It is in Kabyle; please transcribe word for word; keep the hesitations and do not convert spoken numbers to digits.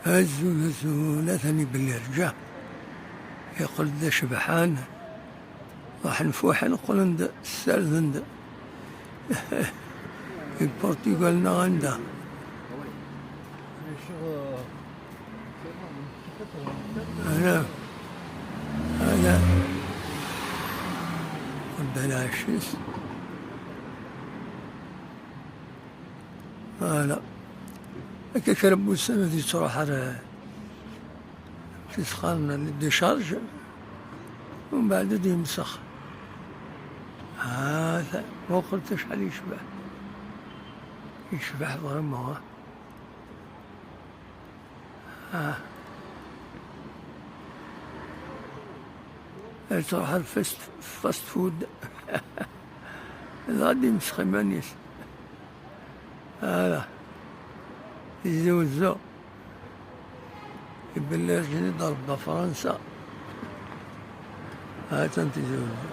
Azul, azul, atan ibelli rǧa. Yeqqel-d d acebḥan. Ruḥen fuḥen, qqlen-d, ssarden-d. Di Portugal neɣ anda? Ala, ala. Ur d-ala acu-s. Voilà. Akka kra n wussan ur yettruḥ ara tisxarn n décharge, umbeɛd ad yemsex. Ha-t-a, muqlet acḥal yecbeḥ. Yecbeḥ vraiment, ha. Ah. Ad truḥ ar fast, fast food. Dɣa ad d-imsex iman-is. Ala. Tizi Wezzu. Ibelli rǧin i d-rebba Fransa. Ha-tt-an Tizi Wezzu.